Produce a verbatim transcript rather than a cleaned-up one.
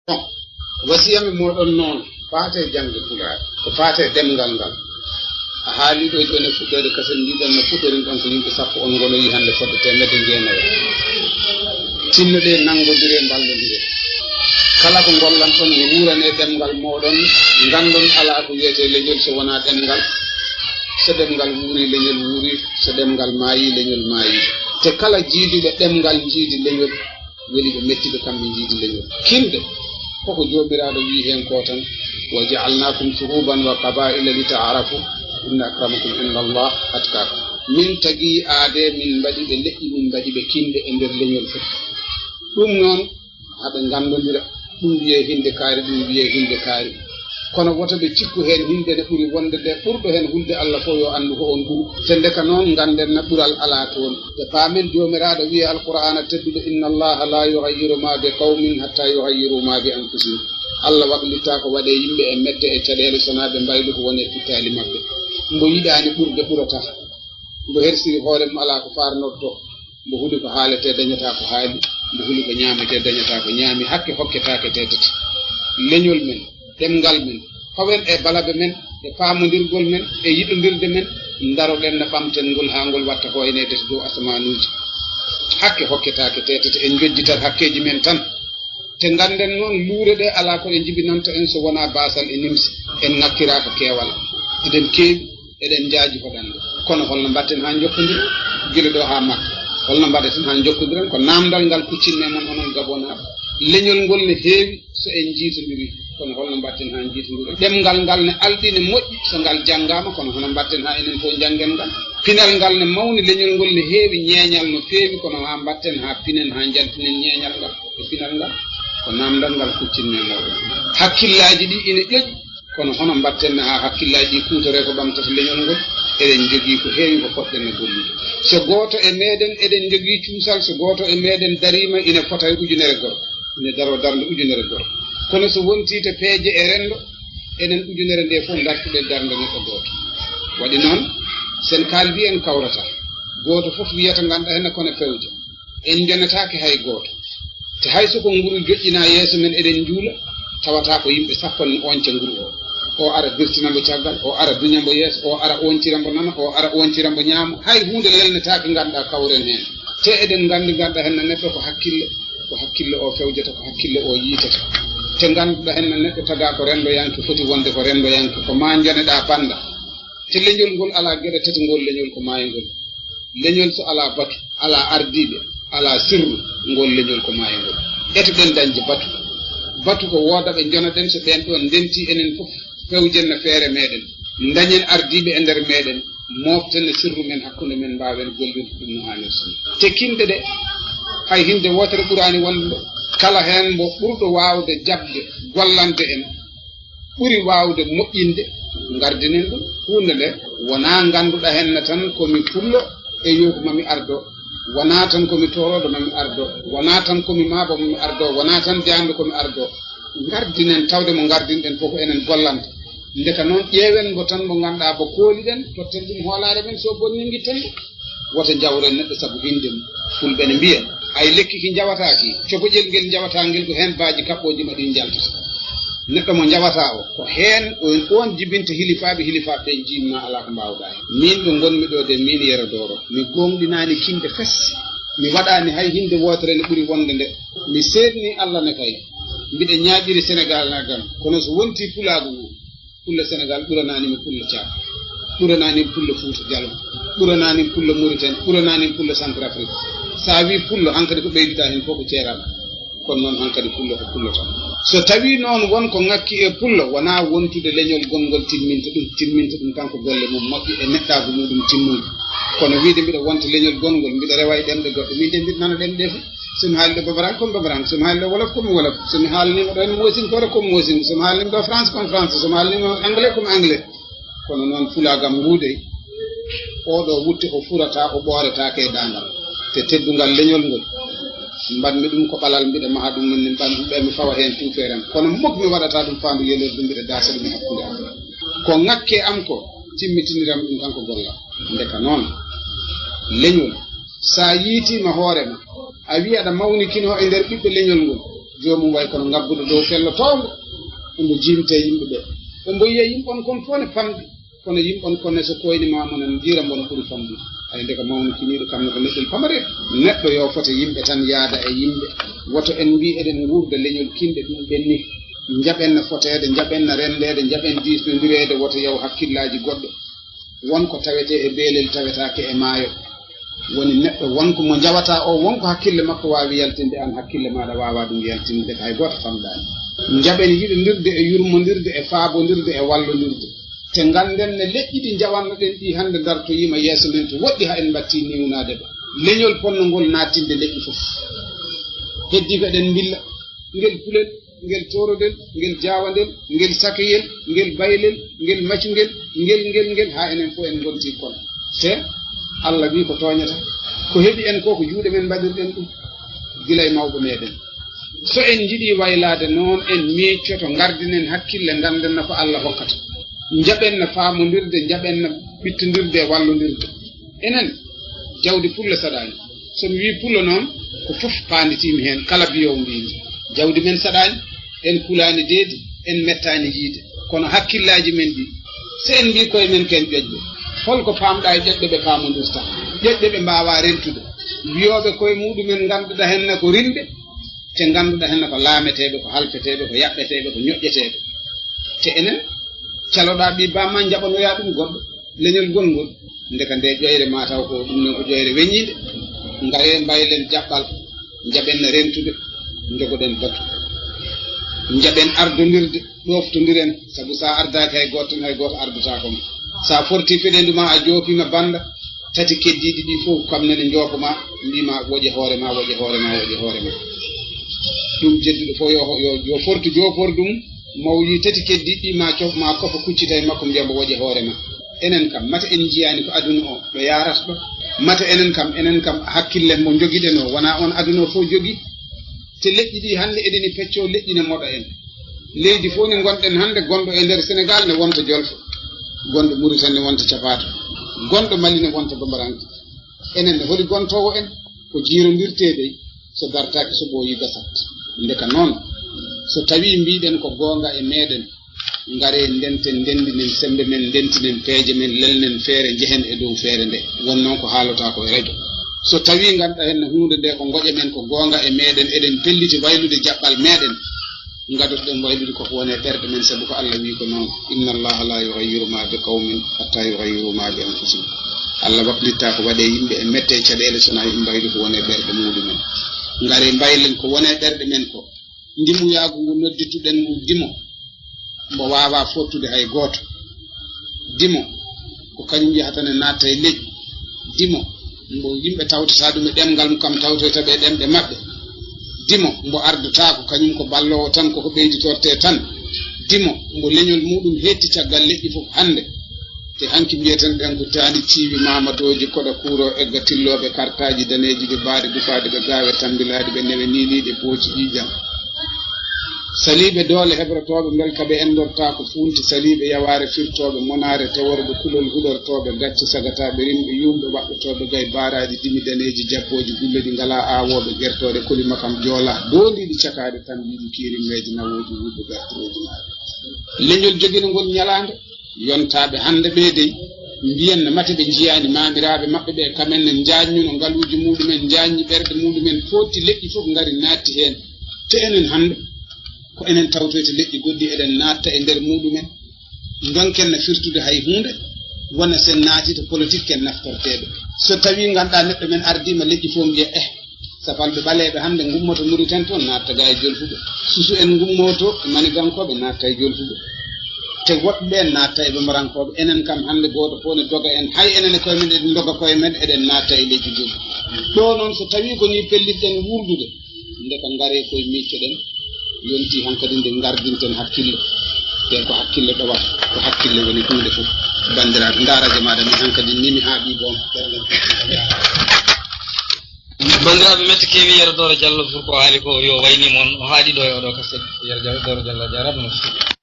Bon, wasiya mi mooɗon noon, faate jaŋde Pulaar, ko faate ɗemngal ngal. A haali ɗo jooni e fuɗɗoode kasen, mbiɗon no fuɗɗorin ɗon ko yimɓe sappo, on ngonoyi hannde fodde teemedde jeenayo. Tinnoɗee, nanngondire, mballondire. Kala ko ngollanton, wuurane ɗemngal mooɗon, nganndon alaa ko wiyetee leñol so wonaa ɗemngal. So ɗemngal wuuri, leñol wuuri, so ɗemngal maayi, leñol maayi. Te kala jiiduɓe ɗemngal njiidi leñol, weli ɓe mettiɓe kamɓe njiidi leñol. Kinde, koko Joomiraaɗo wi'i heen ko tan, "Wa ja'alnaakum shu'uban wa qabaa'ila li ta'aarafu, inna akramakum inda Allah atqaakum." Min tagi aadee, min mbaɗi ɓe leƴƴi, min mbaɗi ɓe kinde e nder leñol fof. Ɗum noon, haɓe nganndondira. Ɗum wiyee hinde kaari, ɗum wiyee hinde kaari. Kono woto ɓe cikku heen hinde ne ɓuri wonde nde, ɓurɗo heen hulde Allah fof yo anndu ko on ɓuri. Te ndeka noon, ngannden na ɓural alaa toon. Te paamen Joomiraaɗo wi'e Alqur'aana tedduɗo, "Inna Allaha la yughayyiru ma bi qawmin hatta yughayyiru ma bi anfusihim." Allah waklittaa ko waɗee yimɓe e mette e caɗeele, sonaa ɓe mbaylu ko woni e pittaali maɓɓe. Mbo yiɗaani ɓurde ɓurata. Mbo hersiri hoore mum alaa ko faarnortoo. Mbo huli ko haaletee, dañataa ko haali. Mbo huli ko ñaametee, dañataa ko ñaami. Hakke hokketaake teetete. Leñol men, ɗemngal men, fawen e balabe men, e faamondirgol men, e yiɗondirde men, ndaroɗen no ɓamten ngol haa ngol watta hoyneede to dow asamanuuji. Hakke hokketaake teetete, en njojjitat hakkeeji men tan. Te ngannden noon, luure ɗe alaa ko ɗe njibinanta en so wonaa baasal e nimsi. En ŋakkiraa ko keewal. Eɗen keewi, eɗen njaaji hoɗande. Kono holno mbaɗten haa njokkondiren gila ɗo haa Makka? Holno mbaɗeten haa njokkondiren? Ko naamndal ngal kuccinmi e mon, onon Gabonaaɓe. Leñol ngol ne heewi so en njiitondirii. Kono holno mbaɗten haa njiitondiren? Ɗemngal ngal ne alɗi, ne moƴƴi so ngal janngaama. Kono hono mbaɗten haa enen fof njanngen ngal? Pinal ngal ne mawni, leñol ngol ne heewi ñeeñal no feewi. Kono haa mbaɗten haa pinen, haa njaltinen ñeeñal ngal e pinal ngal? Ko naamndal ngal kuccinmi e mooɗon. Hakkillaaji ɗi ina ƴoƴi. Kono hono mbaɗten haa hakkillaaji ɗi kuutoree ko ɓamtata leñol ngol? Eɗen njogii ko heewi ko potɗen e gollude. So gooto e meeɗen, eɗen njogii cuusal, so gooto e meeɗen dariima, ina fota e ujunere gorko, ina daroo darnde ujunere gorko. Kono so wontii to peeje e renndo, enen ujunere nde fof ndartuɗen darnde neɗɗo gooto. Waɗi noon, sen kaaldi en kawrataa. Gooto fof wiyata nganɗa heen kono fewja. En njonataake hay gooto. Te hay so ko nguru joƴƴinaa yeeso men, eɗen njuula, tawata ko yimɓe sappo ne oñca nguru o. O ara birtina mbo caggal, o ara duña mbo yeeso, o ara oñtira mbo nana, o ara oñtira mbo ñaamo. Hay huunde lelnetaake, nganɗa, kawren heen. Te eɗen nganndi, nganɗa heen neɗɗo ko hakkille, ko hakkille o fewjata, ko hakkille o yiitata. Te nganduɗa heen neɗɗo tagaa ko renndoyanke, foti wonde ko renndoyanke, ko maa njoneɗaa pannda. Te leñol ngol alaa geɗe tati, ngol leñol ko maayngol. Leñol so alaa batu, alaa ardiiɓe, alaa sirru, ngol leñol ko maayngol. Eto ɗen dañde batu. Batu ko wooda ɓe njonaɗen, so ɓeen ɗoon ndentii, enen fof fewjen no feere meeɗen. Dañen ardiiɓe e nder meeɗen, mooften no sirru men hakkunde men, mbaawen gollirde ɗum no haanirta ni. Te kinde ɗe, hay hinde wootere ɓuraani wonde ɗo. Kala heen mbo ɓurɗo waawde jaɓde gollande en, ɓuri waawde moƴƴinde, ngardinen ɗum. Huunde nde wonaa nganduɗa heen na tan ko mi pullo e yooku ma mi ardo, wonaa tan ko mi tooroodo ma mi ardo, wonaa tan ko mi maabo ma mi ardo, wonaa tan jaandu ko mi ardo. Ngardinen tawde mo ngardinɗen fof ko enen gollanta. Ndeka noon, ƴeewen mbo tan mo nganduɗa mbo kooliɗen, totten ɗum hoolaare men, so bonni ngitten ɗum. Woto njawren neɗɗo sabu hinde mum. Fulɓe ne mbiya, ay lekki ki njawataaki, coboƴel ngel njawata ngel ko heen baaji kaɓɓooji ma ɗin njaltata. Neɗɗo mo njawata o, ko heen on, on jibinta hilifaaɓe, hilifaaɓe ɓe njiimi ma alaa ko mbaawɗaa heen. Min ɗo ngonmi ɗo de, min Yero Dooro, mi gooŋɗinaani kinde fes. Mi waɗaani hay hinde wootere nde ɓuri wonde nde. Mi seedni Allah ne kay. Mbiɗa ñaaƴiri Senegaal na gam. Kono so wonti pulaagu ngu, pullo Senegaal ɓuranaani mi pullo Caad. Ɓuranaani mi pullo Fuuta Jaloo. Ɓuranaani mi pullo Muritani. Ɓuranaani mi pullo Centrafrique. So a wii pullo, hankadi ko ɓeydita heen fof ko ceeraaɓe. Kono noon hankadi pullo ko pullo tan. So tawii noon won ko ŋakki e pullo, wonaa wontude leñol gonngol timminta ɗum, timminta ɗum kanko golle mum moƴƴe e neɗɗaagu muɗum timmungu. Kono wiide mbiɗa wonta leñol gonngol, mbiɗa rewa e ɗemɗe goɗɗe, min de mbiɗa nana ɗemɗe ɗe fof. So mi haali ɗo babaranke, ko mi babaranke. So mi haali ɗo wolof, ko mi wolof. So mi haalaniima ɗo e moosinkoore, ko mi moosinko. So mi haalaniima ɗo français, ko mi français. So mi haalaniima anglais, ko mi anglais. Kono noon, pulaagam nguu dey, oo ɗoo wutte o furataa, o ɓooretaake e daandal. Te teddungal leñol ngol, mbaɗmi ɗum ko ɓalal, mbiɗa maha ɗum, min mbaɗmi ɓe, mi fawa heen tuufeere am. Kono muk mi waɗataa ɗum faandu yelirdu, mbiɗa daasa ɗum e hakkunde am. Ko ŋakke am ko, timmitiniram ɗum tan ko gollal. Ndeka noon, leñol, so a yiitiima hoore ma, a wii aɗa mawnikinoo e nder ɓiɓɓe leñol ngol, Joomum way kono ngabbuɗo dow fello towngo, omo jiimta e yimɓe ɓe. Ɓe mbo yiya yimɓe on kon fof ne famɗi, kono yimɓe on kon ne so koyni ma mo nan njiira mbo no ɓuri famɗude. Hay ndeka mawnikiniiɗo kam ne ko neɗɗo pamareeɗo. Neɗɗo yo fote yimɓe tan, yaada e yimɓe. Woto en mbi eɗen nguurda leñol kinɗe ɗum ɓenni. Njaɓen no foteede, njaɓen no renndeede, njaɓen diisnondireede, woto yaw hakkillaaji goɗɗo. Won ko tawetee e beelel, tawetaake e maayo. Woni neɗɗo won ko mo njawataa o, won ko hakkille makko waawi yaltinde, aan hakkille maaɗa waawaa ɗum yaltinde, ndeke hay gooto famɗaani. Njaɓen yiɗondirde e yurmondirde e faabondirde e wallondirde. Te ngannden ne leƴƴi ɗi njawannoɗen ɗi hannde ndartoyiima yeeso men to woɗɗi haa en mbattii niwnaade ɓe. Leñol ponno ngol naattinde leƴƴi fof. Heddii ko eɗen mbilla ngel kulel, ngel toorodel, ngel jaawandel, ngel sakeyel, ngel baylel, ngel macungel, ngel, ngel, ngel, haa enen fof en ngontii kono. Te Allah wii ko tooñata. Ko heɓi en ko, ko juuɗe men mbaɗirɗen ɗum gila e mawɓe meɗen. So en njiɗii waylaade noon, en miiccoto, ngardinen hakkille, ngannden no ko Allah hokkata. Njaɓen no faamondirde, njaɓen no ɓittondirde e wallondirde. Enen, jawdi pullo saɗaani. So mi wii pullo noon, ko fof paanditiimi heen, kala biyoowo mbiimi. Jawdi men saɗaani, en kulaani deedi, en mettaani yiyde. Kono hakkillaaji men ɗi, so en mbii koye men ko en ƴoƴɓe, holko paamɗaa e ƴoƴɓe ɓe paamondirta? Ƴoƴɓe ɓe mbaawaa rentude. Mbiyooɓe koye muɗumen ngannduɗaa heen ne ko rimɓe, te ngannduɗaa heen ne ko laameteeɓe, ko halfeteeɓe, ko yaɓɓeteeɓe, ko ñoƴƴeteeɓe. Te enen, caloɗaa ɓii baamma njaɓanoyaa ɗum goɗɗo, leñol ngol ngol. Ndeka nde ƴoyre ma taw ko ɗum noon ko ƴoyre weññiinde. Ngaree mbaylen jaɓɓal, njaɓen rentude, njogoɗen batu. Njaɓen ardondirde, ɗoftondiren, sabu so a ardaaki hay gooto tan, hay gooto ardotaako ma. So a fortii feɗeendu ma, a joopiima bannda, tati keddiiɗi ɗi fof kam nene njoopa ma, mbii ma woƴe hoore ma, woƴe hoore ma, woƴe hoore ma. Ɗum jedduɗo fof yo, yo, yo fortu joopor ɗum, mawlii tati keddiiɗi ɗi ma cof, ma kofa kuccita e makko mbiya mbo woƴe hoore ma. Enen kam, mata en njiyaani ko aduna o ɗo yaarata ɗo? Mata enen kam, enen kam hakkille mo njogiɗen o, wonaa on aduna o fof jogii? Te leƴƴi ɗi hannde eɗeni peccoo, leƴƴi ne moɗa en. Leydi fof ne ngonɗen hannde, gonɗo e nder Senegaal ne wonta Jolfo, gonɗo Muritani ne wonta Capaato, gonɗo Mali ne wonta Bambaranke. Enen ne holi gontoowo en? Ko jiirondirtee dey, so dartaaki so ɓooyii gasat. Ndeka noon, so tawii mbiɗen ko goonga e meɗen, ngaree ndenten, ndenndinen semmbe men, ndentinen peeje men, lelnen feere, njehen e dow feere nde. Won noon ko haalotaa ko e rajo. So tawii ngannduɗaa heen no huunde nde ko ngoƴa men, ko goonga e meɗen, eɗen pelliti waylude jaɓɓal meɗen, ngadotoɗen waylude koko woni e ɓerɗe men, sabu ko Allah wii ko noon, inna Allaha la yughayyiru ma bi qawmin hatta yughayyiru ma bi anfusihim. Allah waklittaa ko waɗee yimɓe e mette e caɗeele, so wonaa yimɓe mbaylu ko woni e ɓerɗe muɗumen. Ngaree mbaylen ko woni e ɓerɗe men ko. Ndimuyaagu ngu noddituɗen ngu dimo, mbo waawaa fottude hay gooto. Dimo, ko kañum yahata ne naatta e leƴƴi. Dimo, mbo yimɓe tawtata ɗum e ɗemngal mum, kam tawtoyta ɓe e ɗemɗe maɓɓe. Dimo, mbo ardotaako, kañum ko balloowo tan, koko ɓeyditortee tan. Dimo, mbo leñol muɗum heetti caggal leƴƴi fof hannde. Te hanki mbiyeten ɗen ko taani ciiwi maamadooji, koɗa kuuro, egga tillooɓe kartaaji daneeji, ɓe baaɗe dufaaɗe, ɓe gaawe tambilaaɗe, ɓe newe niiniiɗe booci ƴiiƴam. Saliiɓe doole hebrotooɓe mbelka ɓe enndortaako fuunti, saliiɓe yawaare firtooɓe monaare, teworɓe kulol huɗortooɓe gacce sagataaɓe rimɓe yuumɓe waɗɗotooɓe gay baaraaji dimi daneeji jabbooji gulle ɗi ngalaa aawooɓe gertooɗe koli makam joola doondiiɗi cakaaɗe tambiiɗi kiirimmeeji nawooji wuuɓe gartirooji maaɗe. Leñol jogino ngol ñalaande. Yontaaɓe hannde ɓee dey, mbiyen no mate ɓe njiyaani maamiraaɓe maɓɓe ɓe, kamen ne njaajnuno ngaluuji muɗumen, njaajni ɓerɗe muɗumen, footti leƴƴi fof ngari naatti heen. Te enen hannde, ko enen tawtoyta leƴƴi goɗɗi, eɗen naatta e nder muɗumen. Ndonken no firtude hay huunde, wona sen naati to politique ken naftorteeɓe. So tawii ngannduɗaa neɗɗo men ardiima leƴƴi fof mbiya, eh, Sapalɓe ɓaleeɓe hannde ngummoto Muritani toon, naatta ga e Jolfuɓe. Susu en ngummoto e Manigankooɓe, naatta e Jolfuɓe. Te woɗɓe ɓeen naatta e Bambarankooɓe. Enen kam hannde gooto fof ne doga en. Hay enen e koye men eɗen ndoga koye men, eɗen naatta e leƴƴi goɗɗi. Ɗo noon so tawii ko nii pellitɗen wuurdude, ndeka ngaree koye miccoɗen. Yontii hankadi nde ngardinten hakkille. Te ko hakkille ɗowata, ko hakkille woni huunde fof. Banndiraaɓe, ndaara jamaaɗe men hankadi nimi haa ɓii boom. Banndiraaɓe, mette keewi, Yero Dooro Jallo, pour ko haali ko yo wayni moon, o haaɗi ɗo e oɗo kaset. Yero Jallo, Dooro Jallo, a jaaraama no feewi.